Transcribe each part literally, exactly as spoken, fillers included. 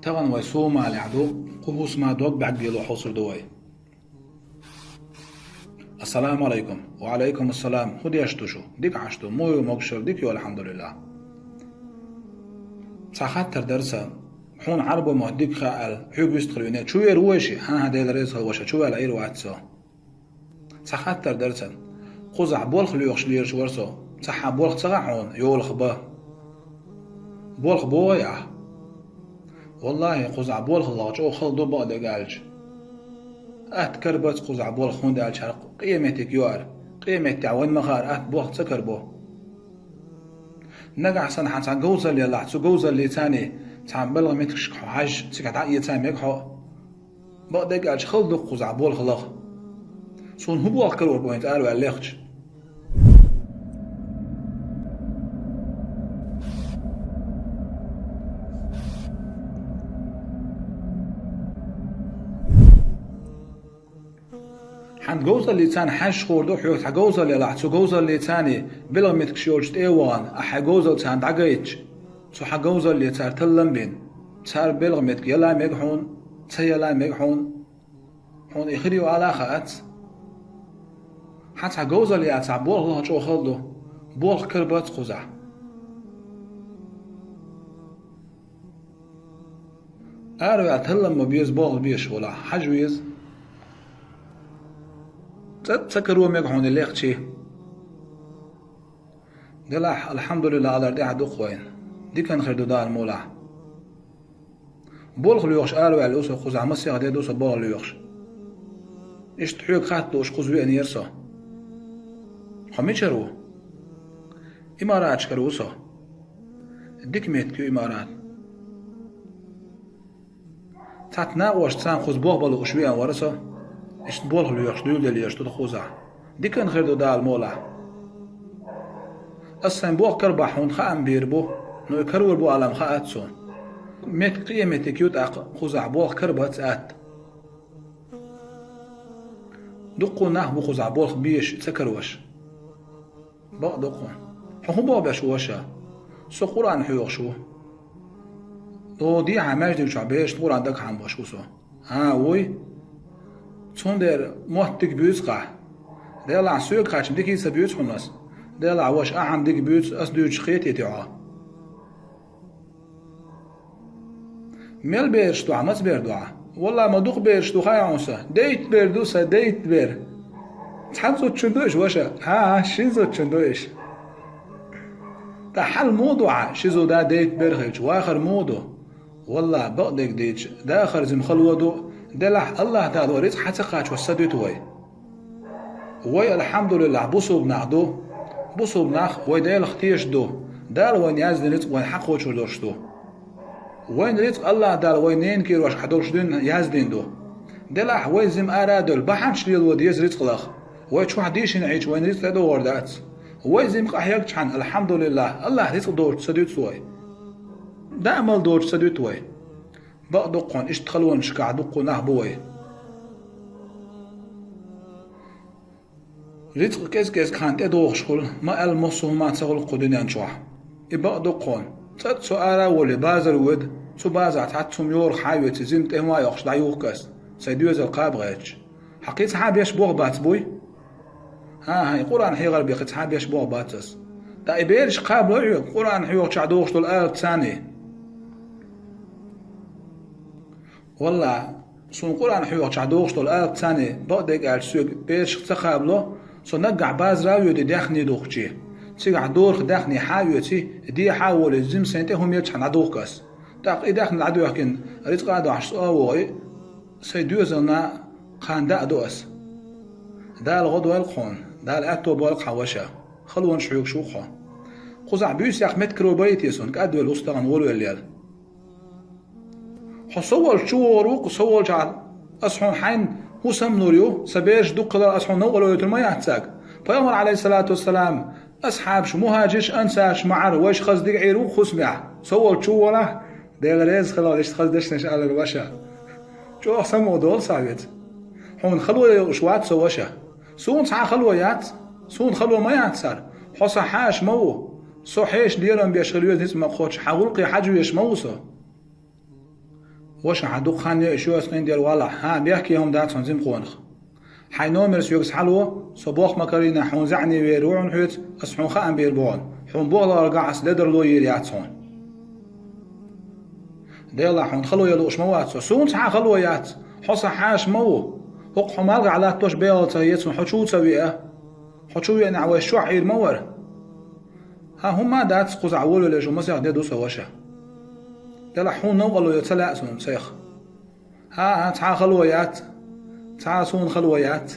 Тахана вай Сомалехь ду, кху хӀусама дог бӀаргбело хьовсур ду вай. Ассаламу Ӏалайкум. Ва Ӏалайкум ассалам. ХӀун деш ду шу? Дика Ӏаш ду. Муй ю могушалла? Дика ю, алхьамдулиллахӀ. Цхьа хаттар дара сан. Хьуна Ӏарбой мотт дика хаьа аьлла, хьоьга вистхила веана. Чувер ву вай ши? ХӀан-хӀа, Дела реза хила ваша, чувелла Ӏийр вац со. Цхьа хаттар дара сан. Кхузахь болх лоьхуш лелаш вара со. Цхьа болх ца хаьа хьуна, йолах бан? Болх богӀий ахь? ВаллахӀи, кхузахь болх лаха чӀогӀа хала ду, бакъдерг аьлча. Атта карабац кхузахь болх, хӀунда аьлча хӀара къематдийнахь ю хӀара. Къематдийнахь вайна ма-хаара атта болх ца карабо. Нагахь санна хьан цхьа говзалла елахь, цу говзаллица цхьа белхан меттигашка хьо хьажа, цигахь дӀаэца мега хьо. Бакъдерг аьлча, хала ду кхузахь болх лаха. Суна хӀун болх карор бу хӀинца араваьлла лехча? Хьан говзаллица хьажа хуур ду хьоьга, цхьа говзалла елахь, цу говзаллица белхан меттигаш йолчу тӀе а вахана, ахьа хьайн говзалла царна дӀагайтча, цу хьан говзалле цара таллам бина, цара белхан меттиг яла мега хьуна, ца яла мега хьуна. Хьуна и хир ю ала хаац. Хьан цхьа говзалла яцахь, болх лаха чӀогӀа хала ду. Болх карабац кхузахь. Араваьлла таллам бан беза, болх беш волахь, хьажа веза. ЦӀа ца каро мега хьуна и лехча. Делахь, алхьамдулиллахӀ алар тӀехь ду-кх вайна. Диканна хир ду Дала мукъалахь. Болх лоьхуш араваьлла ву со, кхузахь масех де ду со болх лоьхуш. Иштта хьоьга хатта лууш кхуза веанера со. Хьо мичара ву? Имараташкара ву со. Дика меттиг ю Имарат. Цхьацца накъосташца кхуза болх бан лууш веана вара со. Иштта болх лоьхуш, дуьйладелла езаш ду-кх кхузахь. Диканна хир ду Дала мукъалахь. Ас сайн болх карабахь хьуна хаам бийр бу, но и карор бу ала-м хаац суна. Меттиг къематдийнахь ю тӀаккха, кхузахь болх карабац атта. Дуккха нах бу кхузахь болх беш, ца карош. Бакъ ду-кх хьуна. Хьо хӀун болх беш ву, ваша? Со Къуръан хьоьхуш ву. О, дехьа маьждиг чохь берашна Къуръан дагахь хьамбош ву со. ХӀан, вуй? Цундела мотт дика буьйцу-кх ахь. Делахь, соьга кхаьчна дикий ца буьйцу хьуна ас? Делахь, ваша, ахьа-м дика буьйцу, ас дуьйцуш кхетий хьо? Мел бераш ду хьан, маца бер ду хьан? Валлахь, ма дукха бераш ду хаьа хьуна сан. Дейтта бер ду сан, дейтта бер. Цхьана зудчун ду уьш, ваша? ХӀан-хӀа, шина зудчун ду уьш. Ткъа хьал муха ду хьан, ши зуда дейтта бер хилча, вахар муха ду? Валлахь, бакъдерг дийцича, дахар жима хало ду, делахь АллахӀ Дала вай рицкъ хьа ца кхачош ца дуьту вай. Вай, алхьамдулиллахӀ, бусулба нах ду. Бусулба нах вай Делах тешаш ду. Дала вайна яздина рицкъ вайна хьакхочур долуш ду. Вайн рицкъ АллахӀ Дала вайн ненан кийрошкахь долуш дуьйна яздина ду. Делахь вай жима ара а девлла, бахьанаш лело деза рицкъ лаха. Вай чохь дийшина Ӏийча вайн рицкъ тӀедогӀур дац. Вай жима къахьегчхьана, алхьамдулиллахӀ, АллахӀ рицкъ доцуш ца дуьту вай. Даа мала доцуш ца дуьту вай. Бакъ ду-кх хьуна, иштта халонашкахь дуккха нах бу вай. Рицкъ кӀез-кӀезиг хьан тӀедогӀуш хуьлу, ма-аьлла массо а хӀума ца хуьлу кху дуьнен чохь. И бакъ ду-кх хьуна. ЦӀа а со ара а волий, базар воьду, цу базарахь цхьацца хӀума йорах хьан а йоьций, жимма тӀе хӀума а йоккхуш дӀаюхку ас, сайн доьзал кхаба гӀерташ. Хьан кхин цхьа беш болх бац буй? ХӀан-хӀа, и Къуръан хьехар бен кхин цхьа беш болх бац ас. Ткъа и бераш кхабало хьоьга, Къуръан хьоьхучохь догӀуш долу алапаца. Валлахь, суна Къуръан хьоьхучохь догӀуш долу алапаца, бакъдерг аьлча, соьга берашка ца кхабало, со наггахь базара а воьдий даьхни духкучу. Цигахь дорах даьхни хьан а оьций, дехьа а волий, жима сайн тӀе хӀума елчхьана дӀадухку ас. ТӀаккха и даьхни дӀадоьхкина, рицкъа а дохьуш, цӀа а вогӀий, сайн доьзална кхана даа ду ас. Дала гӀо дойла-кх хьуна, Дала аьтто бойла-кх хьан, ваша. Халонаш хьоьгуш ву-кх хьо. Кхузахь буьйса яккха меттиг карор бара те суна, кӀадвелла ву со тахана, волавелла. Хьо со волчу чу вогӀур ву-кх, со волчохь ас хьуна хьайна хӀусам лур ю, сан бераш дукха хилар ас хьуна новкъарло йойтур ма яц цаьрга. Пайхамар, Ӏалайхиссалату вассалам, асхьабаш, мухӀажирш, ансарш ма-Ӏара, вайша хаза дика Ӏийр ву-кх хӀусамехь. Со волчу чу валахь, Дела реза хилла, иштта хаза дешнаш алар, ваша. ЧӀогӀа самукъадолу сан веза. Хьуна хало йойуш вац со, ваша. Суна цхьа а хало яц, суна хало ма яц хӀара. Хьо сан хьаша ма ву. Со хьешан лерам беш хила веза ницкъ ма-кхоччу, хьан гӀуллакхе хьажа везаш ма ву со. Ваша, хьан дукха хан йо, иш йо ас къиндер валахь. ХӀан, бехке хӀума дац хьуна, зимкъонах. Хьайн номер соьгас хьало, со боху ма карийна, хьуна заьӀне вер ву хьуна хьоьца, ас хьуна хаам бер бу хьуна. Хьуна бохларгахь ас ледарло йийр яц хьуна. Делахь, хьуна хало ян лууш ма вац со. Суна цхьа а хало яц. Хьо сан хьаша ма ву. ХӀокху хьо малгахь латтош бегӀал ца хецна, хьо чу ца веа. Хьо чу веанехь, вайша чохь Ӏийр ма вара. ХӀан, хӀумма а дац, кхузахь волавелла шу масех де ду со, ваша. Делахь, хьуна новкъарло йо ца лаьа суна цхьа а. ХӀан, хӀан, цхьа а хало яц. Цхьа а суна хало яц.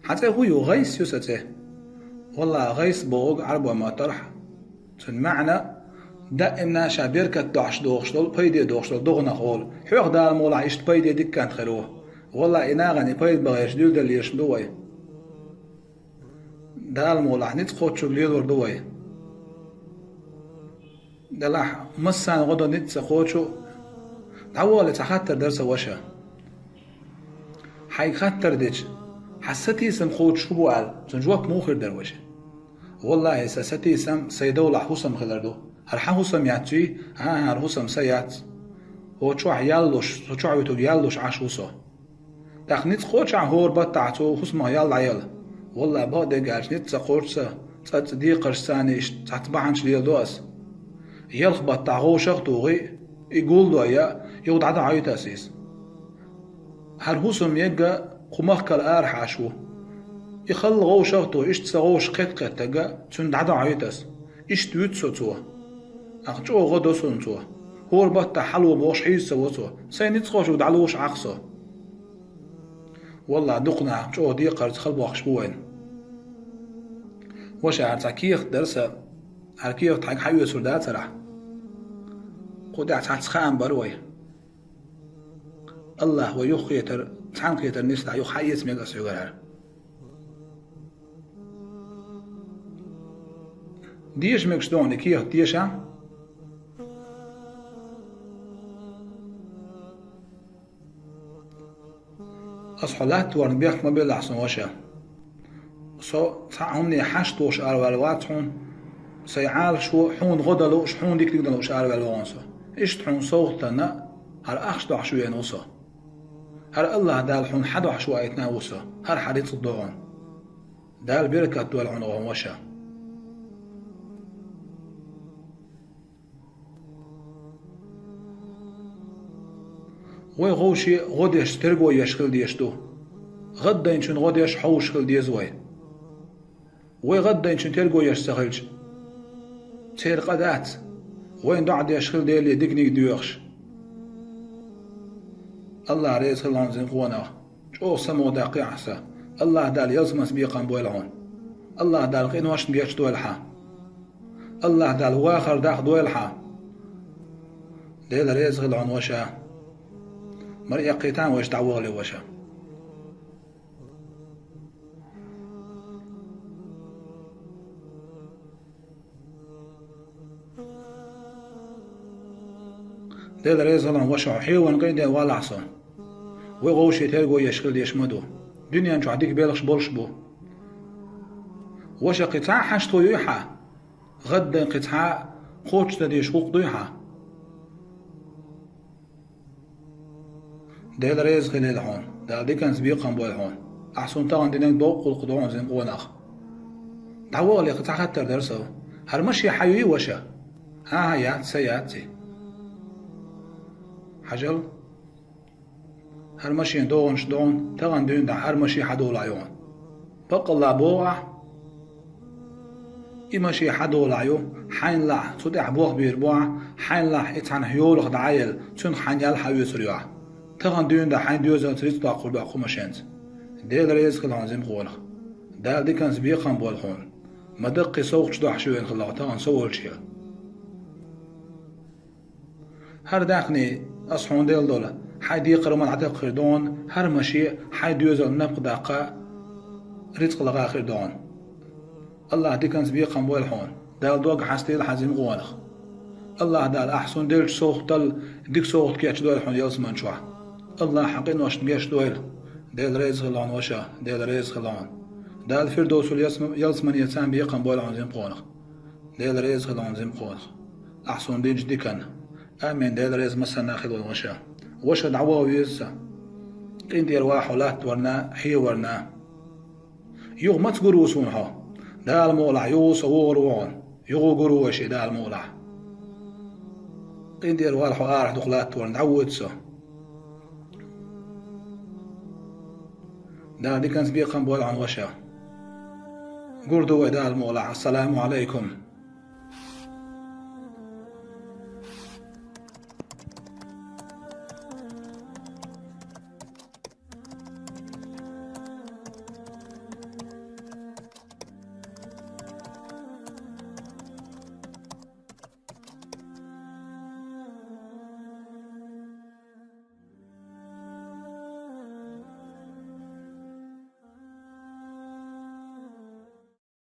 Хьан цӀе хӀун ю? ГӀайс ю сан цӀе. Валлахь, гӀайс бохург Ӏарбойн маттахь, цуьнан маьӀна даимна ша беркат дохьуш дохуш долу, пайде дохуш долу догӀанах олу. Хьоьх Дала мукъалахь иштта пайде дика кӀант хир ву. Валлахь, и нахана и пайда бахьаш дуьйладелла езаш ма ду вай. Дала мукъалахь ницкъ кхоччург лелор ду вай. Делахь, массарна гӀо до ницкъ ца кхочу. ДӀаволале, цхьа хаттар дара сан, ваша. Хьайга хаттар дича, хьан сатийсам кхочуш хӀун бу аьлла, цуьнан жоп муха хир дара, ваша? Валлахьи, сан сатийсам сайн довлахь хӀусам хилар ду. ХӀара хьан хӀусам яц вий? ХӀан-хӀа, хӀара хӀусам сан яц. ХӀокху чохь ял луш, со чохь вуьтург ял луш Ӏаш ву со. ТӀаккха ницкъ кхочу ахь хӀора баттахь цу хӀусамах ял дӀаяла? Валлахь, бакъдерг аьлча, ницкъ ца кхочу сан, цкъацкъа декхаршца царна иштта цхьацца бахьанаш леладо ас. Ялх баттахь вовшах а тухий, и гулдой а, юха дӀадохьуьйту ас иза. ХӀара хӀусам ерг а кху махкал арахь Ӏаш ву. И халла вовшах а тухий, иштта сан вовшах кхетта-кхеттарг а цуьнан дӀадохьуьйту ас. Иштта вуьту со цо. ТӀаккха чӀогӀа гӀо до суна цо. ХӀора баттахь хьало бохуш хьийза ца во цо. Сайн ницкъ кхочург дӀалуш Ӏа-кх со. Валлахь, дукха нах чӀогӀа декхарца хала бохкуш бу вайна. Ваша, хӀара цхьа кехат дара сан, хӀара кехат хьайга хьаоьцур дацара ахь? Кху тӀехь цхьацца хаам бара вай. Аллахь вай юххетар, цхьаьнакхетар нисдахь, юха хьаэца мега ас хьоьгара хӀара. Деша мегаш ду хьуна и кехат, дешахь? Ас хьо латтаварна бехк ма белахь суна, ваша. Со цхьа а хӀумане хьашт волуш араваьлла вац хьуна, сайн Ӏалашо хьуна гӀо дан лууш, хьуна дика-дика дан лууш араваьлла ву хьуна со. Иштта хьуна совгӀатана хӀара ахча дохьуш веана ву со. ХӀара Аллахь Дала хьуна хьан дохьуш ваийтина а ву со, хӀара хьан рицкъ ду хьуна. Дала беркат дойла хьуна, хӀун ваша. Вай вовше гӀо деш, терго еш хила дезаш ду. ГӀаддайначун гӀо деш, хьовсуш хила деза вай. Вай гӀаддайначун терго еш ца хилча, церан къа дац. Вайна доӀа деш хила, Деле диканиг доьхуш. Аллахь реза хила хьуна, зимкъонах. ЧӀогӀа самукъадаккхи ахь сан. Аллахь Дала ялсаманца бекхам бойла хьуна. Аллахь Дала къиношна гечдойла хьан. Аллахь Дала вахар дахдойла хьан. Дела реза хила хьуна, ваша. Мара эккхийтан вайша, дӀавахале, ваша. Дела реза хила хьуна, ваша, хьо хьеван къинтӀера валахь со. Вай вовше терго еш хила дезаш ма ду. Дуьнен чохь дика белхаш болуш бу. Ваша, кхин цхьа а хьашто юй хьан? ГӀаддан кхин цхьа а кхочушдан дезаш гӀуллакх дуй хьан? Дела реза хилийла хьуна, Дала диканца бекхам бойла хьуна. Ахь суна тахана динарг доккха гӀуллакх ду хьуна, зимкъонах. ДӀавахале, кхин цхьа хаттар дара сан. ХӀара машен хьан юй, ваша? ХӀан-хӀа, яц, сан яц и. Хьажал. ХӀара машен догӀанаш ду хьуна, тахана дуьйна дӀа хӀара машен хьадолахь ю хьуна. Баккъалла боху ахь, и машен хьадолахь ю, хьайна лахь, цу тӀехь болх бийр бу ахь, хьайна лахь и цхьанхьа йолах дӀа а елла, цуьнах хьайна ял хьаоьцур ю ахь. Тахана дуьйна дӀа хьайн доьзалца рицкъ доккхур ду ахь кху машенца. Дела реза хила хьуна, зимкъонах. Дала диканца бекхам бойла хьуна. Ма даккхий, совгӀаташ дохьуш веана хилла хьо тахана со волчу хила. ХӀара даьхни ас хьуна делла долу, хьайн декхар ма дӀадаккха хир ду хьуна, хӀара машен хьайн доьзална напха даккха, рицкъ лаха хир ду хьуна. Аллахь диканца бекхам бойла хьуна. Дала дог хьастийла хьан, зимкъонах. Аллахь Дала ахь суна деллачу совгӀатал дика совгӀат кечдойла хьуна ялсаман чохь. Аллахь хьан къиношна гечдойла. Дела реза хила хьуна, ваша, Дела реза хила хьуна. Дала Фирдовсул ялсма-, ялсамане царна бекхам бойла хьуна, зимкъонах. Дела реза хила хьуна, зимкъонах. Ахь суна динчу диканна. Амин, Дела реза массанна хила вайна ваша. Ваша, дӀаваха веза со. КъинтӀера вала хьо латтаварна, хьеварна. Юха маца гур ву суна хьо? Дала мукъалахь, юха со вогӀур ву хьуна. Юха гур ву вай шиъ, Дала мукъалахь. КъинтӀера вала хьо арахь дукха латтаварна, дӀавода со. Дала диканца бекхам бойла хьуна, ваша. Гур ду вай, Дала мукъалахь. Ассаламу Ӏалайкум.